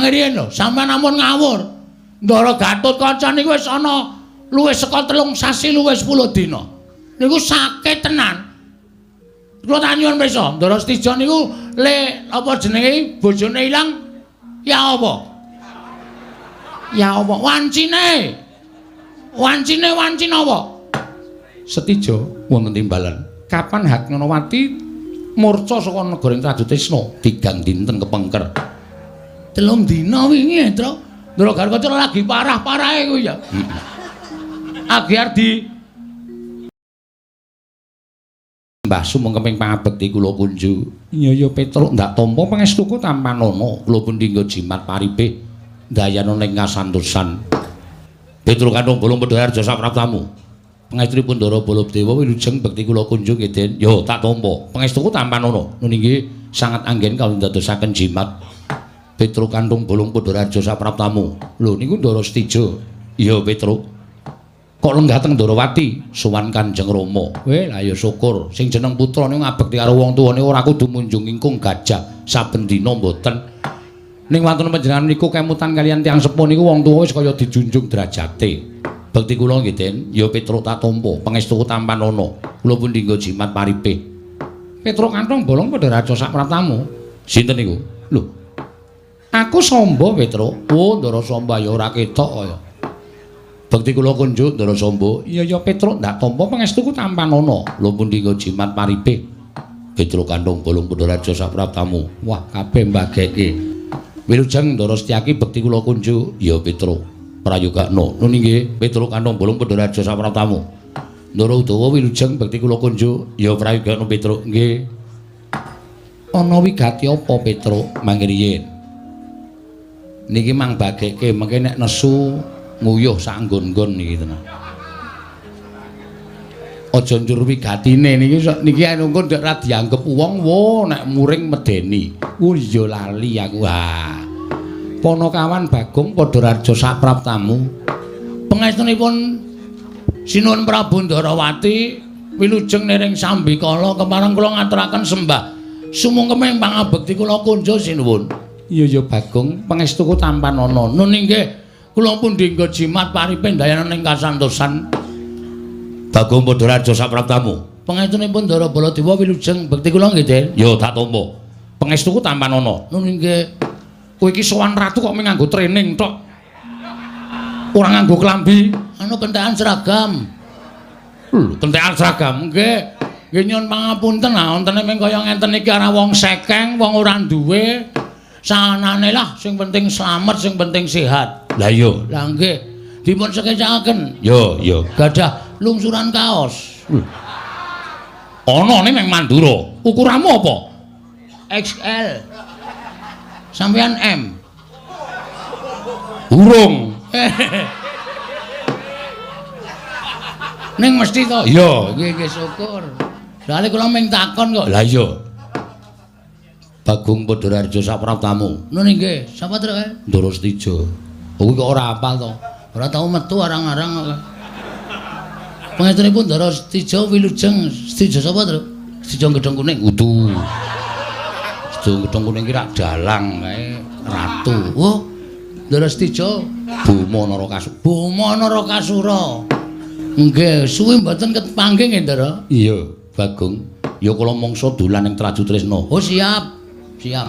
Mangriyen lho, sampeyan ampun ngawur. Ndara Gatotkaca niku wis ana luwih saka 3 sasi luwih 10 dina. Niku sakit tenan. Kula tak nyuwun pirsa, Ndara Setija niku le apa jenenge bojone ilang ya apa? Ya apa wancine? Wancine wanci napa? Setija wonten timbalan. Kapan Haknanawati murca saka negara Trajutrisna tigang dinten kepengker? 3 dina wingi, Hendra. Ndara Gatotkaca lagi parah-parahe kuwi ya. Agi ardi Mbah sumengkeping pangabekti kula kunju. Iya ya Petruk ndak tampa pangestuku tampanana. Kula pundi nggo jimat paripe ndayana ning kasantosan. Petruk kantung bolong Pedharja sapraptamu. Pangestunipun Ndara Baladewa wilujeng bekti kula kunjung nggih Den. Yo tak tampa. Pangestuku tampanana. Nun inggih sangat anggen kawula ndadosaken jimat. Petruk kantung bolong Pedharja sapraptamu. Lho niku Ndara Setija. Iya Petruk. Kok lenggah teng Ndarawati sowan Kanjeng Rama. Weh, lah ya syukur. Sing jeneng putra niku ngabekti karo wong tuwane ora kudu munjung ingkung gajah saben dina mboten. Ning wonten panjenengan niku kemutan kaliyan tiyang sepuh niku wong tuwa wis kaya dijunjung derajate. Bekti kula nggih Den, ya Petruk tak tampa, pangestuku tampanana. Kula pundi nggo jimat paripe. Petruk kanthong bolong padha raja sapraptamu. Sinten niku? Lho. Aku Samba Petruk. Oh, Ndara Samba ya ora ketok kaya. Bekti kula kunjuk Ndara Samba. Iya ya Petruk ndak tampa pangestuku tampanana. Lho pundi nggo jimat paripe. Petruk kanthong bolong Pandharaja sapraptamu. Wah, kabeh mbageke. Wilujeng Ndara Setyaki bekti kula kunjuk. Ya Petruk. Prayogakna. Nun inggih Petruk kanthong bolong Pandharaja sapraptamu. Ndara Udawa wilujeng bekti kula kunjuk. Ya prayogakna Petruk. Nggih. Ana wigati apa Petruk mangriyin? Niki mang bageke mengke nek nesu nguyuh sak nggon-nggon niki tenan. Aja njur wigatine niki niki anu engko nek ora dianggep wong wo nek muring medeni. Oh iya lali aku. Ha. Panakawan Bagong Padhararja sapraptamu. Pangestunipun Sinuwun Prabu Ndarawati wilujeng niring sambikala kepareng kula ngaturaken sembah sumungkeming pangabekti kula kunjo sinuwun. Iya ya Bagong, pangestuku tampanana. Nun inggih kula pundi nggo jimat paripe ndayana ning kasantosan. Bagong Padharaja sapraptamu. Pangestunipun Ndara Baladewa wilujeng bekti kula nggih, Den. Ya tak tampa. Pangestuku tampanana. Nun inggih. Kowe iki sowan ratu kok mung nganggo training tok. Ora nganggo klambi, anu kentekan seragam. Lho, kentekan seragam nggih. Nggih nyuwun pangapunten, ah wontene mung kaya ngenten iki ora wong sekeng, wong ora duwe. Sanane lah sing penting slamet, sing penting sehat. Lah iya, lah nggih. Dipun sekecakaken. Yo, yo. Gadah lungsuran kaos. Ana ning Mandura. Ukuranmu apa? XL. Sampeyan M. Urung. Ning mesti to? Iya, nggih nggih syukur. Soale kula mung takon kok. Lah iya. Bagong Padhararja sapraptamu. Nun nggih, sapa truk kae? Ndara Setija. Kuwi kok ora apal to? Ora tau metu arang-arang kok. Pangestunipun Ndara Setija wilujeng Setija sapa truk? Setija Gedhong Kuning. Kudu. Setija Gedhong Kuning ki rak dalang kae ratu. Oh, Ndara Setija Boma Narakasura. Boma Narakasura. Nggih, suwi mboten kepanggih nggih, Ndara? Iya, Bagong. Ya kula mangsa dolan ing Trajutrisna. Oh, siap. Siap.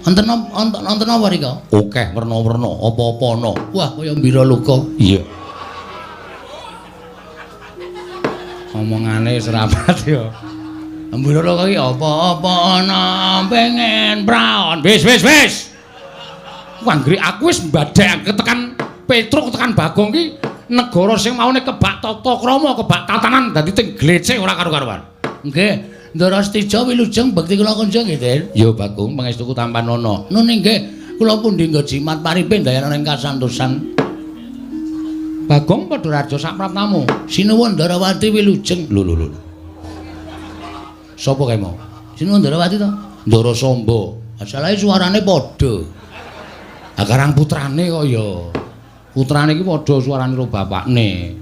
Wonten wonten apa rika? Akeh werna-werna, apa-apa ana. Wah, kaya mbira loka. Iya. Omongane wis rapat ya. Mbira loka iki apa-apa ana pengen praon. Wis wis wis. Wah, aku wis mbadhek tekan Petruk tekan Bagong ki negara sing maune kebak tata krama, kebak tatanan dadi teng glecek ora karu-karuan. Nggih. Ndara Setija wilujeng bekti kula kunjung nggih, Den. Ya Bagong, pangestuku tampanana. Nun inggih, kula pundi nggo jimat paripe ndayana ning kasantosan. Bagong Padhararja sapraptamu. Sinuwun Ndarawati wilujeng. Lho lho lho. Sapa kae mau? Sinuwun Ndarawati to? Ndara Samba. Masalahe suarane padha. Ha karang putrane kok ya. Putrane iki padha suarane karo bapakne.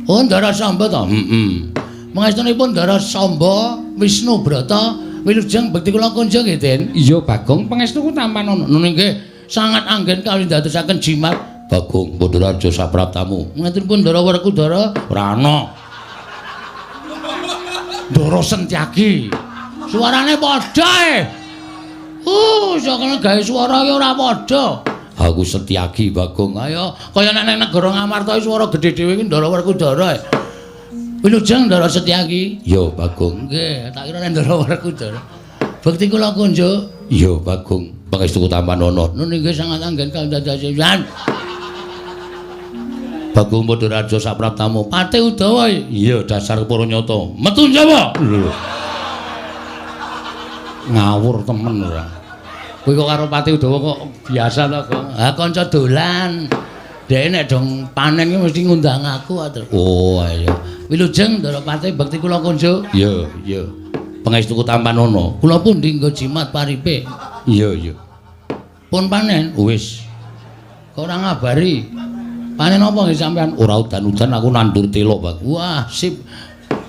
Oh, Ndara Samba to? Heeh. Pangestunipun Ndara Samba Wisnu Brata wilujeng bekti kula kunjung nggih, Den. Iya, Bagong, pangestuku tampanana. Nun inggih, Sangat anggen kawula ndadosaken jimat. Bagong Pandharaja sapraptamu. Ngaten pun Ndara Werkudara? Ora ana. Ndara Sentyaki. Suarane padha e. Sakene gawe suara iki ora padha. Aku Setyaki Bagong. Ayo, kaya nek nang negara Ngamarta iki swara gedhe dhewe iki Ndara Werkudara. Wilujeng Ndara Setyaki. Ya, Bagong. Nggih, tak kira nek Ndara Werkudara. Bekti kula kunjuk. Ya, Bagong. Pangestu tampanana. Nun inggih sangat anggen kandhadasan. Bagong Pandharaja sapraptamu. Pate Udawa. Iya, dasar para nyata. Metu Jawa. Lho. Ngawur temen ora. Kowe kok karo Pati Udawa kok biasa to, Gong? Ha kanca dolan. Dhek nek dong panen ki mesti ngundang aku atur. Oh, ayo. Wilujeng Ndara Pati bekti kula kunjuk. Iya, iya. Pangestuku tampanana. Kula pundi nggo jimat paripe? Iya, iya. Pun panen? Wis. Kok ora ngabari? Panen apa nggih sampean? Ora udan-udan aku nandur telo, Pak. Wah, sip.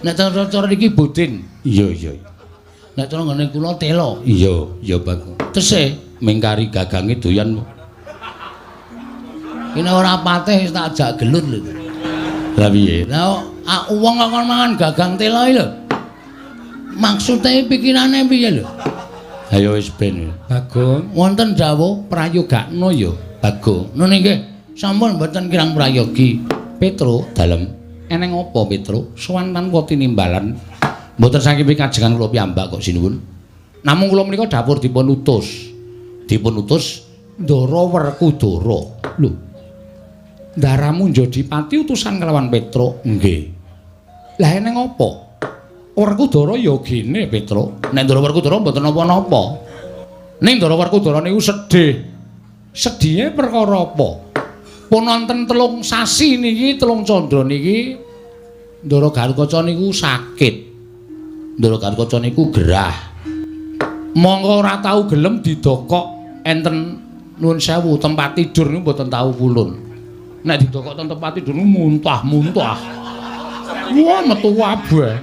Nek cara iki budin. Iya, iya. Nek cara nggone kula telo. Iya, iya, Pak. Tesih mingkari gagange doyan. Ini ora patih wis tak ajak gelut lho. Lah piye? Lah wong kok kon mangan gagang telo iki lho. Maksude pikirane piye lho? Ayo wis ben. Bagong, wonten dawuh prayogakno ya, Bagong. Nun inggih, sampun mboten kirang prayogi. Petro dalem. Eneng apa Petro? Sowan tanpa tinimbalan. Mboten saking pikajengan kula piyambak kok sinuwun. Namung kula menika dapur dipun utus. Dipun utus Ndara Werkudara. Lho. Ndaramu Njodipati utusan kelawan Petro. Nggih. Lah eneng apa? Werkudara ya gene Petro. Nek Ndara Werkudara mboten napa-napa. Ning Ndara Werkudara niku sedih. Sedihe perkara apa? Pun wonten 3 sasi niki, 3 candra niki Ndara Gatotkaca niku sakit. Ndara Gatotkaca niku gerah. Mongko ora tau gelem didokok enten nuwun sewu tempat tidur niku mboten tau pulun. Nek didokok ten tempat tidur niku muntah-muntah. Wah, metu kabeh.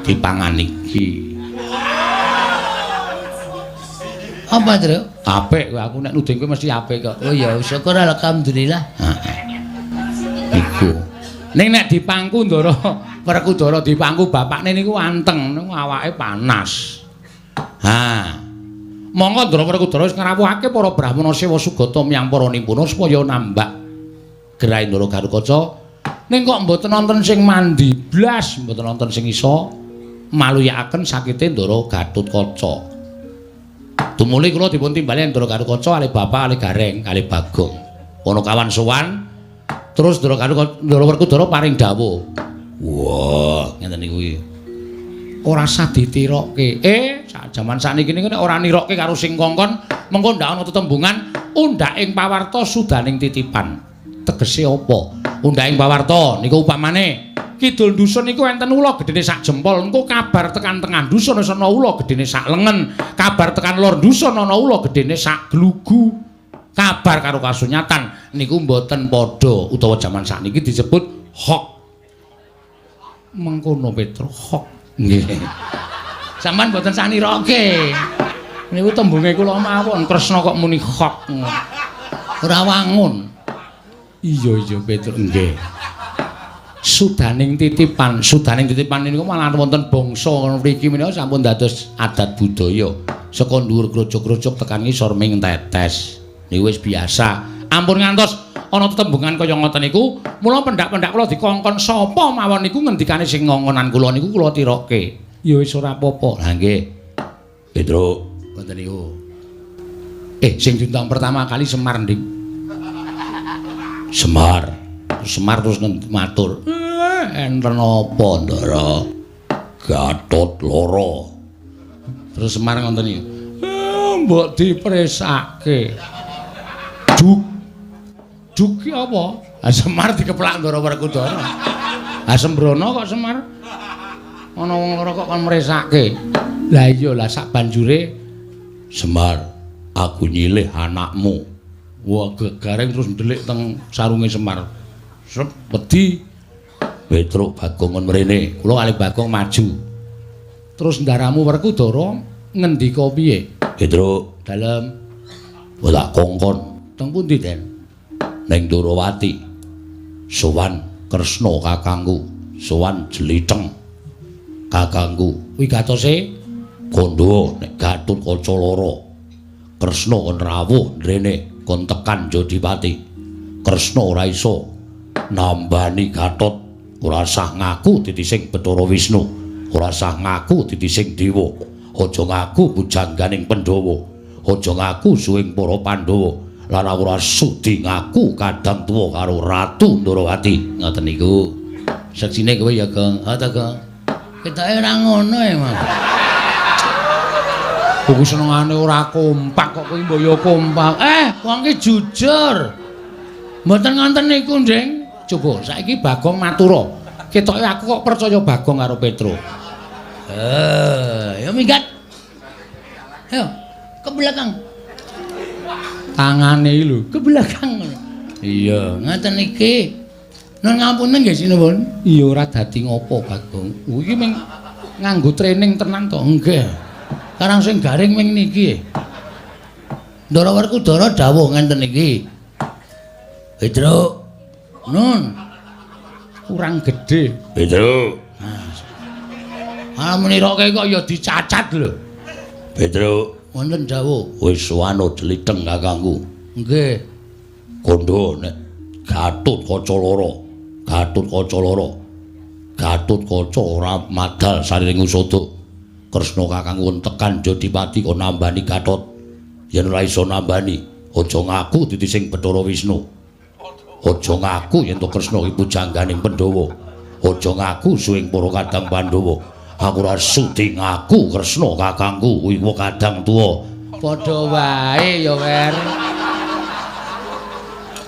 Dipangan iki. Apa, Tru? Apik kowe, aku nek nuding kowe mesti apik kok. Oh ya, syukur alhamdulillah. Heeh. Iku. Ning nek dipangku Ndara Werkudara dipangku bapakne niku anteng, niku awake panas. Ha. Monggo Ndara Werkudara wis ngrawuhake para brahmana sewa sugata miyang para nimpuna supaya nambak gerahe Ndara Gatotkaca. Ning kok mboten wonten sing mandi blas, mboten wonten sing iso maluyakaken sakite Ndara Gatotkaca. Tumuli kula dipun timbali Ndara Gatotkaca kalih bapak kalih Gareng kalih Bagong. Ana kawan sowan terus Ndara Ndara Werkudara paring dawuh. Wah, ngeten niku iki. Ora sah ditirokke. Sak jaman sakniki niku nek ora nirokke karo sing kongkon, mengko ndak ana tetembungan undhak ing pawarta sudaning titipan. Tegese apa? Undhak ing pawarta niku upamane kidul dusun niku enten ula gedene sak jempol, engko kabar tekan tengah dusun wis ana ula gedene sak lengen, kabar tekan lor dusun ana ula gedene sak glugu. Kabar karo kasunyatan niku mboten padha utawa jaman sakniki disebut hok. Mengkono Petro, hok. Nggih. Sampeyan mboten saniroke. Niku tembunge kula mawon, Kresna kok muni hok. Ora wangun. Iya iya Petro, nggih. Sudaning titipan, sudaning titipan niku malah wonten bangsa mriki menika sampun dados adat budaya. Saka dhuwur krocok-krocok tekan ngisor ming tetes. Niku wis biasa. Ampun ngantos ana tetembungan kaya ngoten niku, mula pendak-pendak kula dikongkon sapa mawon niku ngendikane sing ngongonan kula niku kula tirokke. Ya wis ora apa-apa. Lah nggih. Petro, ngoten niku. Sing diundang pertama kali Semar, Nding. Semar. Semar terus matur. Enten apa, Ndara? Gatot loro. Terus Semar ngoten niku. Mbok dipresake. Juk. Juk ki apa? Ha Semar dikeplak Ndara Werkudara. Ha sembrono kok Semar. Ana wong loro kok kon mresake. Lah iya lah sak banjure Semar, aku nyilih anakmu. Wah, gegareng terus ndelik teng sarunge Semar. Sep wedi. Petruk Bagong kon mrene. Kula kalih Bagong maju. Terus ndaramu Werkudara ngendika piye? Petruk dalem. Ora kongkon. Teng pundi, Den? Ning Ndorowati. Sowan Kresna kakangku, sowan Jlitheng kakangku. Wigatose kandha nek Gatotkaca lara. Kresna kon rawuh ndrene kon tekan Jodipati. Kresna ora iso nambani Gatot, ora sah ngaku titising Bathara Wisnu, ora sah ngaku titising dewa, aja ngaku pujangganing Pandhawa, aja ngaku suwing para Pandhawa, lan ora sudi ngaku kadang tuwa karo Ratu Ndorowati. Ngoten niku. Seksine kowe ya, Gong. Ha ta, Gong. Ketoke ora ngono e, Mas. Kuwi senengane ora kompak kok kowe mbok ya kompak. Wong ki jujur. Mboten ngonten niku, Nding. Coba saiki Bagong matura. Ketoke aku kok percaya Bagong karo Petro. Ya minggat. Ayo, ke belakang. Tangane iki lho, ke belakang. Iya, ngoten iki. Nun ngapunten nggih sinuwun. Iya ora dadi ngopo, Bagong. Iki ming nganggo training tenan to. Nggih. Karang sing garing ming niki. Ndara Werkudara dawuh ngenten iki. Petro. Nun. Kurang gedhe. Petro. Ah meniroke kok ya dicacat lho. Petro. Wonten dawuh. Wis wano jlitheng kakangku. Nggih. Kandha nek Gatotkaca lara, Gatotkaca lara. Gatotkaca ora madal sariring usada. Kresna kakangku tekan Jodipati kon nambani Gatot. Yen ora iso nambani, aja ngaku titising Bathara Wisnu. Aja ngaku yen to Kresna iki pujangganing Pandhawa. Aja ngaku suwing para kadang Pandhawa. Aku ora sudi ngaku Kresna kakangku kuwi kadang tuwa. Padha wae ya, Wer.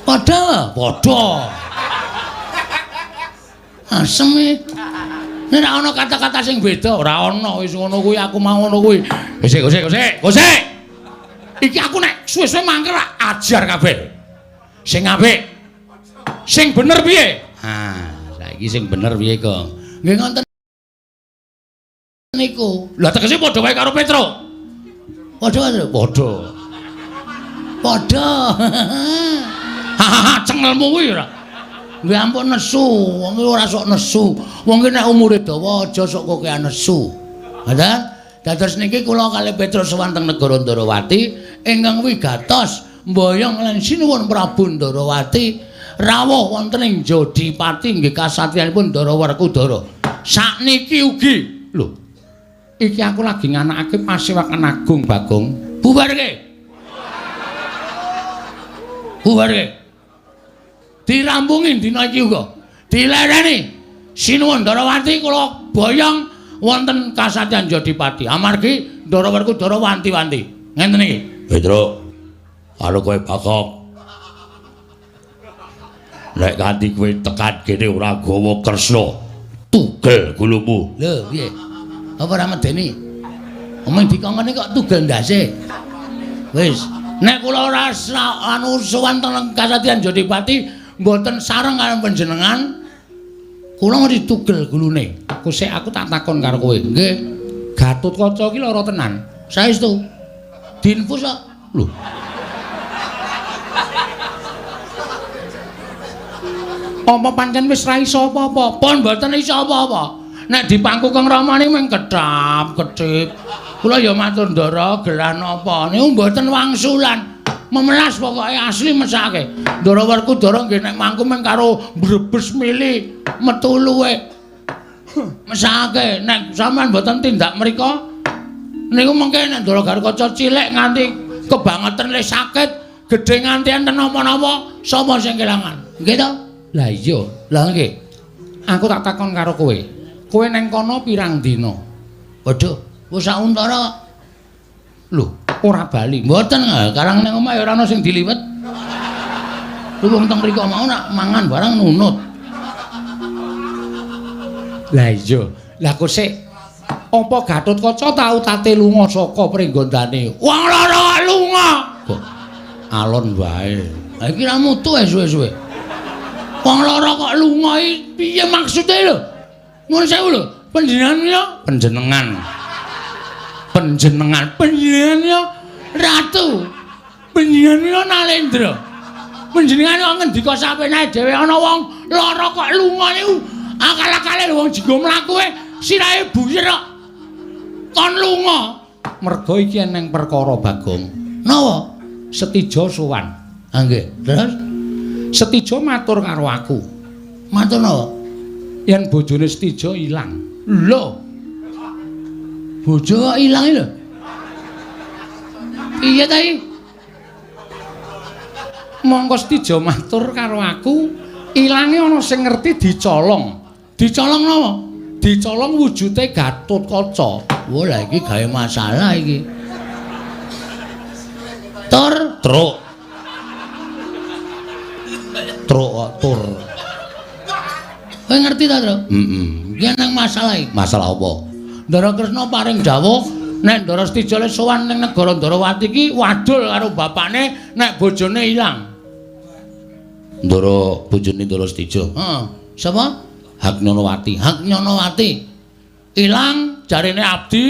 Padha, padha. Asem e. Nek ora ana kata-kata sing beda, ora ana wis ngono kuwi aku mau ngono kuwi. Wis, wis, wis, wis. Iki aku nek suwe-suwe mangkel ajar kabeh. Sing apik. Sing bener piye? Ha, saiki sing bener piye, Gong? Nggih ngoten niku. Lah tegese padha wae karo Petro. Padha, Petro. Padha. Padha. Hahaha, cengelmu kuwi ora. Nggih ampun nesu, wong iki ora sok nesu. Wong iki nek umure dawa aja sok kokean nesu. Ngoten? Dados niki kula kalih Petro sowan teng negara Ndorowati ingkang wigatos mboyong lan sinuwun Prabu Ndorowati rawuh wonten ing Jodipati nggih kasatriyanipun Ndara Werkudara. Sakniki ugi lho. Iki aku lagi nganakake pasewakan agung Bagong. Bubarke. Bubarke. Dirampungi dina iki uga. Dilereni. Sinuwun Ndorowati kula boyong wonten kasatriyan Jodipati. Amargi Ndara Werkudara wanti-wanti. Ngenten iki. Petro. Karo kowe Bagong. Nek kanthi kowe tekan kene ora gawa Kresna, tugel gulumu. Lho, piye? Apa ora medeni? Omong dikongkone kok tugel ndase. Wis, nek kula ora anu sowan teng kasatriyan Jodipati mboten sareng karo panjenengan, kula mesti tugel gulune. Aku sik aku tak takon karo kowe. Nggih. Gatotkaca iki lara tenan. Saestu. Diinfus kok. Lho. Apa pancen wis ra iso apa-apa? Pun mboten iso apa-apa. Nek dipangku Kang Rama niku mung kedhap kedhip. Kula ya matur Ndara gerah napa niku mboten wangsulan. Memelas pokoke asli mesake. Ndara Werkudara nggih nek mangku mung karo mbrebes mili metu luwe. Mesake nek sampean mboten tindak mriko niku mengke nek Ndara Gatotkaca cilik nganti kebangetan le sakit, gedhe nganti enten napa-napa, sapa sing kelangan? Nggih to? Lah iya, lah nggih. Aku tak takon karo kowe. Kowe neng kono pirang dina? Waduh, wis sak untara. Lho, ora bali. Mboten, karang neng omah ya ora ana sing diliwet. Lho wong teng mriko mau nak mangan barang nunut. Lah iya, lah kok sik apa Gatotkaca tau tate lunga saka pringgondane? Wong lara lunga. Kok alon wae. Ha iki ra mutu suwe-suwe. Wong lara kok lunga iki piye maksude lho? Nuwun sewu lho, panjenengan ya panjenengan. Panjenengan, panjenengan ya ratu. Panjenengan Nalendra. Panjenengan kok ngendika sapenake dhewe ana wong lara kok lunga niku akal-akale wong jinggo mlaku sirahe buyer kok kon lunga. Merga iki eneng perkara Bagong. Napa? Setija sowan. Ha nggih. Terus Setija matur karo aku. Matur napa? Yen bojone Setija ilang. Lho. Bojo kok ilang lho. Iya ta iki? Mongko Setija matur karo aku, ilange ana sing ngerti dicolong. Dicolong napa? Dicolong wujude Gatotkaca. Wah, lah iki gawe masalah iki. Tur, truk. Truk kok tur. Kowe ngerti ta, Truk? Heeh. Iki nang masalah iki. Masalah apa? Ndara Kresna paring dawuh nek Ndara Setija le sowan ning negara Ndarawati iki wadul karo bapakne nek bojone ilang. Ndara bojone Ndara Setija. Heeh. Sapa? Haknyonowati. Haknyonowati. Ilang jarene abdi.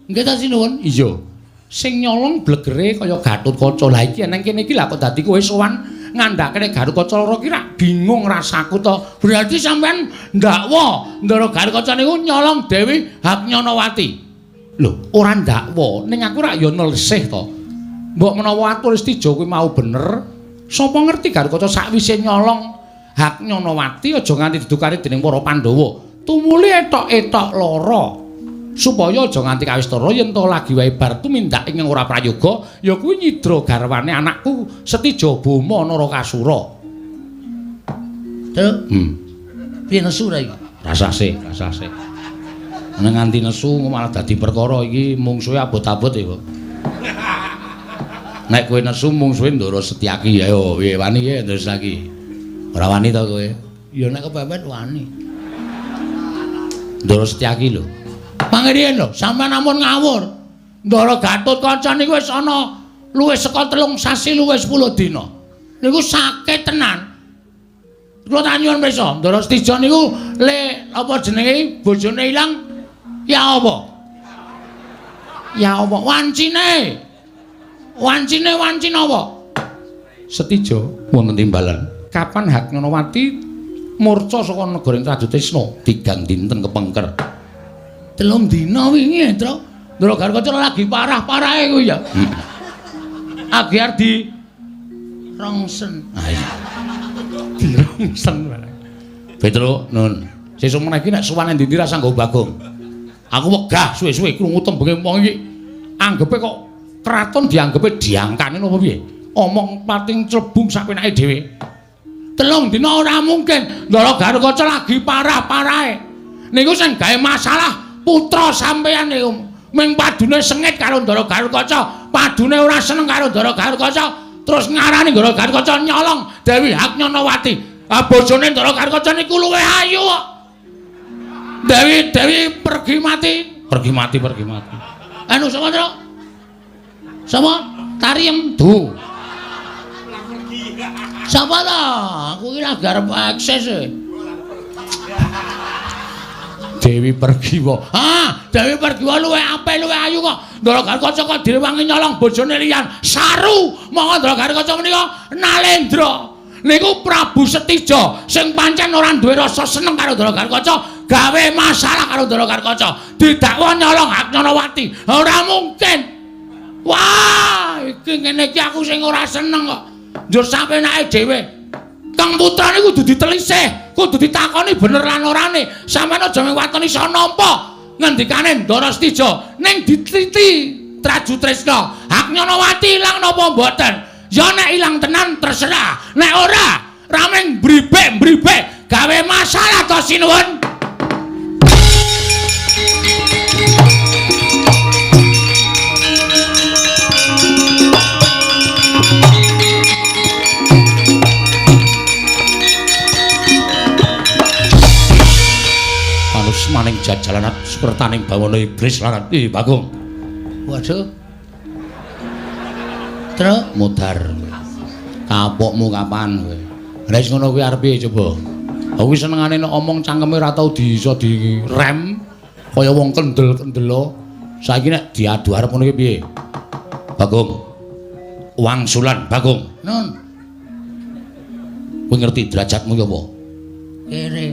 Nggih ta sinuwun? Iya. Sing nyolong blegere kaya Gatotkaca. Lah iki eneng kene iki lah kok dadi kowe sowan ngandhakene Gatotkaca loro ki rak bingung rasaku to. Berarti sampean ndakwa Ndara Gatotkaca niku nyolong Dewi Haknyonowati. Lho, ora ndakwa, ning aku rak ya nelsih to. Mbok menawa atur Setija kuwi mau bener, sapa ngerti Gatotkaca sakwise nyolong Haknyonowati aja nganti didukani dening para Pandhawa. Tumuli etok-etok lara. Supaya aja nganti kawistara yen to lagi wae bar tumindak ing ora prayoga ya kuwi nyidra garwane anakku Setija Boma Narakasura. Truk. Piye nesu ra iki? Rasase, rasase. Nek nganti nesu malah dadi perkara iki mungsuhe abot-abot ya, Pak. Nek kowe nesu mungsuhe Ndara Setyaki ayo piye wani ya Ndara Setyaki. Ora wani to kowe? Ya nek kepepet wani. Ndara Setyaki lho. Pangriyen lho, sampean ampun ngawur. Ndara Gatotkaca niku wis ana luwih saka 3 sasi luwih 10 dina. Niku sakit tenan. Kula tak nyuwun pirsa, Ndara Setija niku le apa jenenge bojone ilang ya apa? Ya apa wancine? Wancine wanci napa? Setija wonten timbalan. Kapan Haknyonowati murca saka negara Trajutrisna tigang dinten kepengker. 3 dina wingi, Truk. Ndara Gatotkaca lagi parah-parahe kuwi ya. Agi arep di rongsen. Ha iya. Dirongsen barang. Petruk, nun. Sesuk meneh iki nek sowan endi-endi rasa nggo Bagong. Aku wegah suwe-suwe krungu tembunge wong iki. Anggepe kok kraton dianggepe diangkane napa piye? Omong pating clebung sak penake dhewe. 3 dina ora mungkin. Ndara Gatotkaca lagi parah-parahe. Niku sing gawe masalah putra sampeyan niku ming padune sengit karo Ndara Gatotkaca, padune ora seneng karo Ndara Gatotkaca, terus ngarani Ndara Gatotkaca nyolong Dewi Haknyonowati. Ah bojone Ndara Gatotkaca niku luwih ayu kok. Dewi Dewi pergi mati, pergi mati, pergi mati. Anu sapa, Truk? Sapa? Tariem du. Sapa ta? Aku iki lagi arep akses e. Dewi Pergiwa. Ah, Dewi Pergiwa luwih apik, luwih ayu kok. Ndara Gatotkaca kok direwangi nyolong bojone liyan. Saru. Monggo Ndara Gatotkaca menika Nalendra. Niku Prabu Setija sing pancen ora duwe rasa seneng karo Ndara Gatotkaca, gawe masalah karo Ndara Gatotkaca. Didakwa nyolong Haknyonowati. Ora mungkin. Wah, iki ngene iki aku sing ora seneng kok. Njur sapenake dhewe. Kang putra niku kudu ditelisih, kudu ditakoni bener lan orane. Sampeyan aja mung waton iso nampa ngendikane Ndara Setija ning diteliti Trajutrisna. Haknyonowati ilang napa mboten? Ya nek ilang tenan terserah, nek ora rameng bribek-bribek gawe masalah to sinuwun. Maning jajalanat sepertaning bawana iblis lanat. Ih, Bagong. Waduh. Truk mudhar. Kapokmu kapan kowe? Lah wis ngono kuwi arep piye coba? Aku senengane nek omong cangkeme ora tau iso direm kaya wong kendel-kendelo. Saiki nek diadu arep ngono kuwi piye? Bagong. Wangsulan Bagong. Nun. Kowe ngerti derajatmu ya apa? Kere.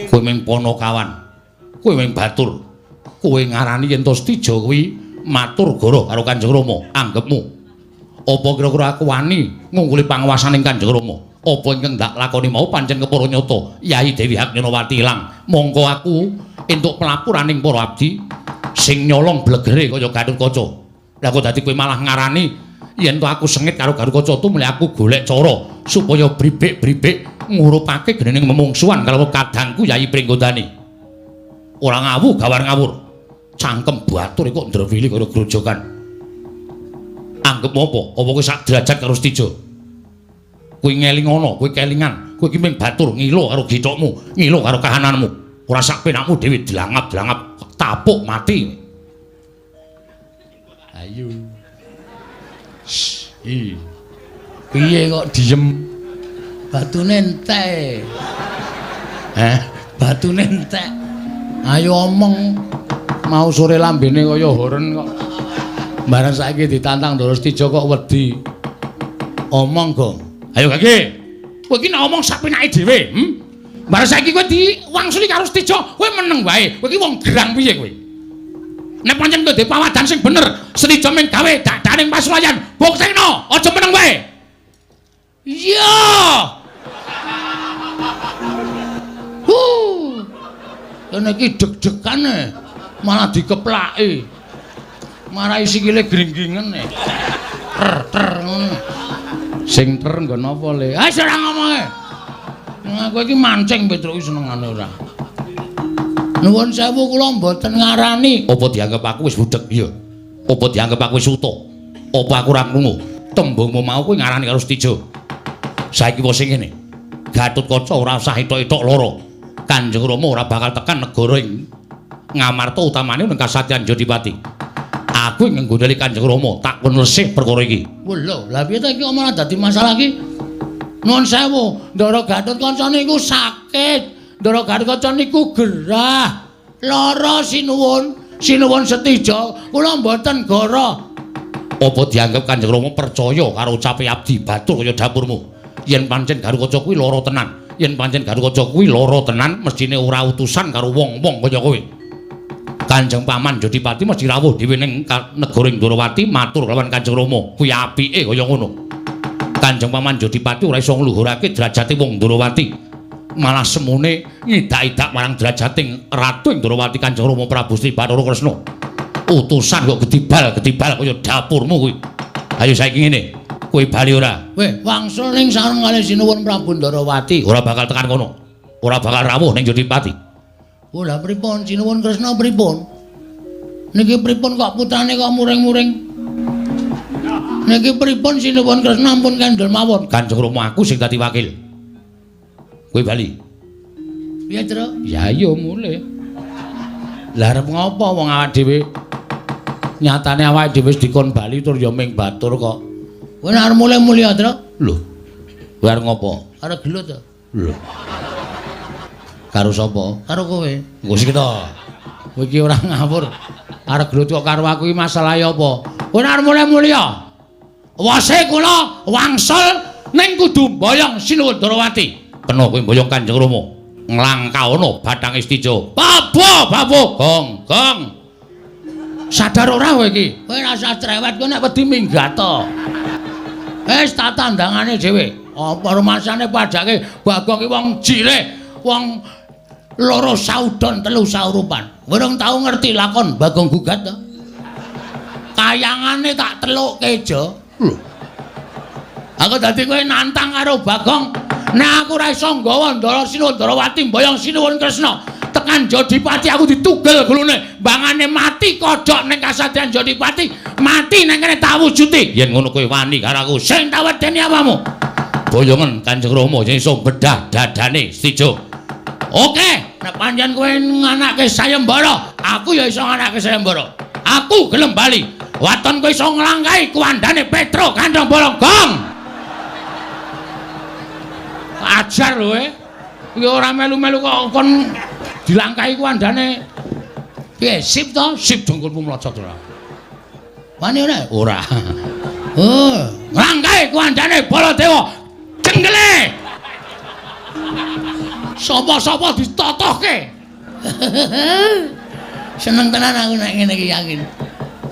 Kowe mung ponokawan. Kowe mung batur. Kowe ngarani yen to Setija kuwi matur goro karo Kanjeng Rama, anggepmu. Apa kira-kira aku wani ngungkuli panguwasaning Kanjeng Rama? Apa ingkang ndak lakoni mau pancen kepara nyata? Yai Dewi Haknyanawati ilang. Mongko aku entuk pelapuraning para abdi sing nyolong blegere kaya Gatotkaca. Lah kok dadi kowe malah ngarani yen to aku sengit karo Gatotkaca tumle aku golek cara supaya bribik-bribik ngurupake genening memungsuhan karo kadangku Yai Pringgondani. Ora ngawu gawar ngawur. Cangkem batur kok ndrewili kaya grojogan. Anggep apa? Apa kowe sak derajat karo Setija? Kowe ngelingono, kowe kelingan, kowe iki mung batur ngilo karo githokmu, ngilo karo kahananmu. Ora sak penakmu dhewe dlangap-dlangap tapuk mati. Ayo. Shh. Piye kok diem? Batune entek. Heh, batune entek. Ayo omong. Mau sore lambene kaya horen kok. Bareng saiki ditantang Ndara Setija kok wedi. Omong, Gong. Ayo Gage. Kowe iki nek omong sak penake dhewe, hm? Bareng saiki kowe diwangsuli karo Setija, kowe meneng wae. Kowe iki wong gerang piye kowe? Nek pancen kowe duwe pawadan sing bener, Setija mung gawe dadaning pasulayan, buktekno, aja meneng wae. Iya. Huh. Kene iki deg-degane malah dikeplaki. Marai sikile gringgingen e. Ter-ter ngono. Sing ter nggon apa le? Ah ora ngomonge. Aku iki mancing Petruk iki senengane ora. Nuwun sewu kula mboten ngarani. Apa dianggep aku wis budheg? Iya. Apa dianggep aku wis uta? Apa aku ora krungu? Tembungmu mau kuwi ngarani karo Setija. Saiki wis ngene. Gatotkaca ora usah etok-etok lara. Kanjeng Rama ora bakal tekan negara ing Ngamarta utamane ning Kasatyan Jodipati. Aku ing nggondheli Kanjeng Rama tak kon lesih perkara iki. Lho, lha piye ta iki malah dadi masalah iki? Nuwun sewu, Ndara Gatotkaca niku sakit. Ndara Gatotkaca niku gerah. Lara sinuwun, sinuwun Setija, kula mboten goro. Apa dianggep Kanjeng Rama percaya karo ucape abdi batur kaya dapurmu? Yen pancen Gatotkaca kuwi lara tenan, yen pancen Gatotkaca kuwi lara tenan, mestine ora utusan karo wong-wong kaya kowe. Kanjeng Paman Jodipati mesti rawuh dhewe ning negara Ndorowati matur lawan Kanjeng Rama. Kuwi apike kaya ngono. Kanjeng Paman Jodipati ora iso ngluhurake derajate wong Ndorowati. Malah semune ngidak-idak marang derajate Ratu Ndorowati Kanjeng Rama Prabu Sri Bathara Kresna. Utusan kok gedibal-gedibal kaya dapurmu kuwi. Ayo saiki ngene, kowe bali ora? Weh, wangsul ning sareng kalih sinuwun Prabu Ndorowati. Ora bakal tekan kono. Ora bakal rawuh ning Jodipati. Oh lah pripun sinuwun Kresna pripun? Niki pripun kok putrane kok muring-muring? Niki pripun sinuwun Kresna ampun kendel mawon. Kanjeng Rama aku sing dadi wakil. Kowe bali. Piye, Truk? Ya iya mulih. Lah arep ngopo wong awak dhewe? Nyatane awake dhewe wis dikon bali tur ya ming batur kok. Kowe nek arep mulih-mulih ya, Truk? Lho. Kowe arep ngopo? Arep gelut to. Lho. Karo sapa? Karo kowe. Engko sik to. Kowe iki ora ngawur. Arep gelut kok karo aku iki masalahe apa? Kowe nek arep mulih-mulih ya. Wase kula wangsul ning kudu mboyong Sinuwun Ndorowati. Kena kowe mboyong Kanjeng Rama. Nglangkaono bathange Setija. Babo, babo, gong, gong. Sadar ora kowe iki? Kowe ora usah cerewet, kowe nek wedi minggat to. Wis tak tandangane dhewe. Apa rumasane padake Bagong iki wong jire, wong loro saudon telu saurupan. Urung tau ngerti lakon Bagong gugat to. Kayangane tak telukke jo. Lho. Aku dadi kowe nantang karo Bagong. Nek aku ora iso nggawa Ndara Sinuwun Ndorowati mboyong Sinuwun Kresna tekan Jodipati aku ditugel gulune, bangane mati kodhok ning kasatriyan Jodipati, mati nang kene tak wujuti. Yen ngono kowe wani karo aku, sing tak wedeni apamu? Boyongen Kanjeng Rama yen iso bedah dadane Setija. Oke, nek pancen kowe nganake sayembara, aku ya iso nganake sayembara. Aku gelem bali. Waton kowe iso nglangkahi kuwandane Petro Kandhang Bolong. Gong. Ajar lho e. Iki ora melu-melu kok kon dilangkahi kuwandane. Piye, sip to? Sip dongkulmu mlocot ora. Wani ora? Ora. Oh, ngrangkae kuandane Baladewa. Cenggele. Sapa-sapa ditotohke. Seneng tenan aku nek ngene iki yakin.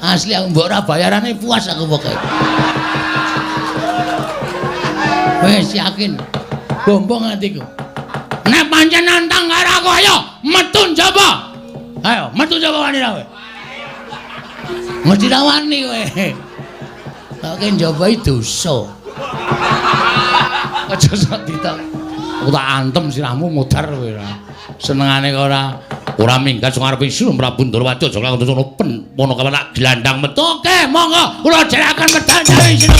Asli aku mbok ora bayarane puas aku pokoke. Wis yakin. Bombong atiku. Nek pancen nantang karo aku ayo metu njaba. Ayo metu njaba wani ra kowe. Mesti ra wani kowe. Kok njaba iki dosa. Aja sok ditok. Aku tak antem sirahmu modar kowe ora. Senengane kok ora minggat sing arep isun Prabu Ndorowati aja lakon sono pen pono kawan gelandang metu. Oke, monggo kula jeraken medal dari sini.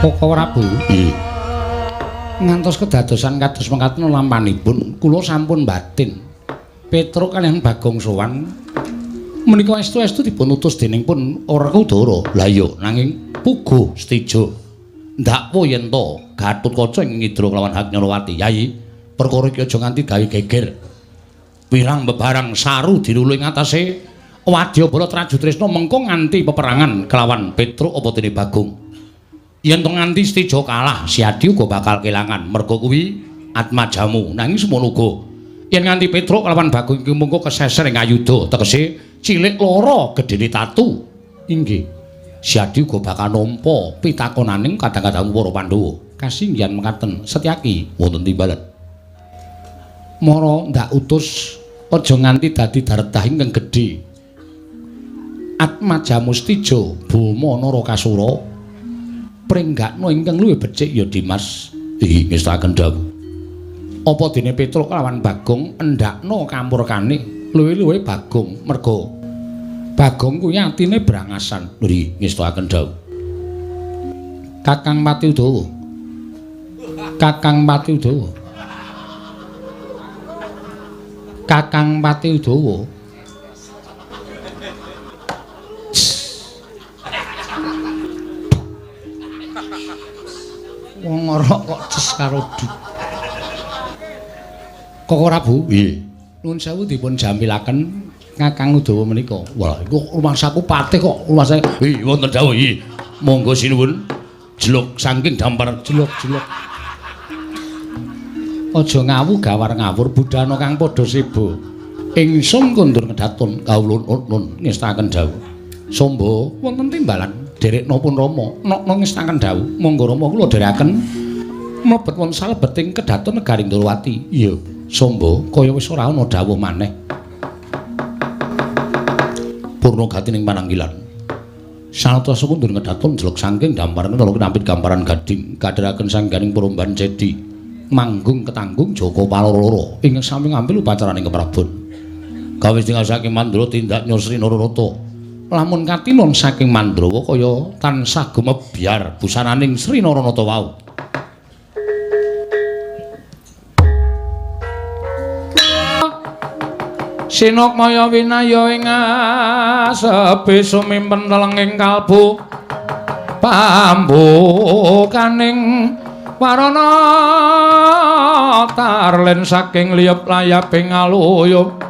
Koko Prabu. Nggih. Ngantos kedadosan kados mekaten lampanipun kula sampun batin. Petruk kaliyan Bagong sowan menika estu-estu dipun utus dening pun Werkudara. Lah iya, nanging puguh Setija ndakwa yen to Gatotkaca ing ngidra kelawan Hak Nyarawati. Yayi, perkara iki aja nganti gawe geger. Wirang bebarang saru dirulu ing atase wadyabala Trajutresna mengko nganti peperangan kelawan Petruk apa dene Bagong. Yen to nganti Setija kalah, Siadi uga bakal kelangan merga kuwi atmajamu. Nanging semono uga yen nganti Petruk kelawan Bagong iki mengko keseser ing ayuda, tegese cilik lara gedene tatu. Inggih. Siadi uga bakal nampa pitakonaning kadang-kadang para Pandhawa. Kasinggihan mekaten Setyaki wonten timbalan. Mara ndak utus aja nganti dadi dardah ingkang gedhe. Atmajamu Setija Boma Narakasura pringgakna ingkang luwih becik ya Dimas. Inggih ngestakaken dawuh. Apa dene Petruk kelawan Bagong endakna kamurkane luwih-luwih Bagong merga Bagong kuwi atine brangasan. Nggih ngestakaken dawuh. Kakang Pati Udawa. Kakang Pati Udawa. Kakang Pati Udawa. Wong ngorok kok ces karo duk. Koko Prabu? Nggih. Nuwun sewu dipun jamilaken Kakang Udawa menika. Wah, iku rumangsaku patih kok rumangsa. Nggih, wonten dawuh nggih. Monggo sinuwun. Jeluk saking dampar jeluk-jeluk. Aja ngawu gawar ngawur budana kang padha seba. Ingsun kondur ngedatun kawula nun ngestakaken dawuh. Somba wonten timbalan derekna pun Rama nokna ngestakaken dawuh. Monggo Rama kula dherekaken mlebet wonten salebeting kedaton negari Ndorowati. Iya, Somba kaya wis ora ana dawuh maneh. Purna gati ning pananggilan. Sanata sekundur ngedaton jelek saking damparan kala kinampit gambaran gading kadheraken sangganing peromban cedi. Manggung ketanggung Jaka Paloro ing sami ngambil upacaraning keprabon. Kawis tinggal saking Mandra tindak Nyosri Nararata. Lamun katinon saking Mandrawa kaya tansah gumebyar busananing Sri Naranata wau. Sinukmaya winaya ing asepi sumimpen telenging kalbu pambukaning warana tarlen saking liyep layaping aluyup.